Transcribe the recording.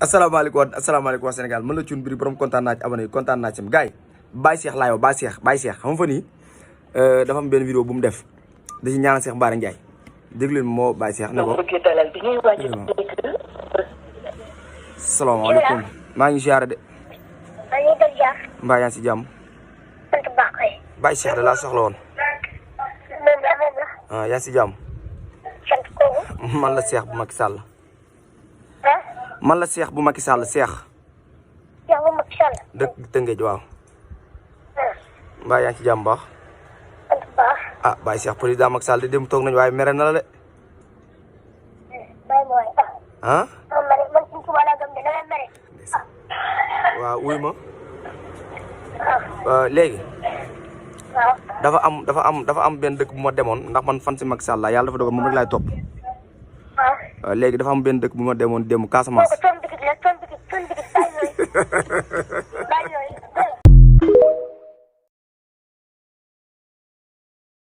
asalaamaaleykum Sénégal man la Thioune Biri borom kontaan naa ci abonné yi kontaan naa ci am gars yi Baye Cheikh laa yow Baye Cheikh xam nga fa nii dafa am benn vidéo bu mu def da ci ñaanal Cheikh Bara Ndiaye déglu leen moo Baye Cheikh ne ko salaamaaleykum maa ngi ziar de mbaa yaa ngi si jàmm Baye Cheikh da laa soxla woon yaa ngi si jàmm man la Cheikh bu Macky Sall man la Cheikh bu Macky Sall Cheikh dëkk Tëngéej waaw mbaa yaa ngi ci jàmm baax ah Baye Cheikh président Macky Sall di dem toog nañu waaye mere na la de ah waaw wuy ma léegi dafa am benn dëkk bu ma demoon ndax man fan si Macky Sall la yàlla dafa dogal moom rek laay topp léegi dafa am benn dëkk bu ma demoon démb Casamance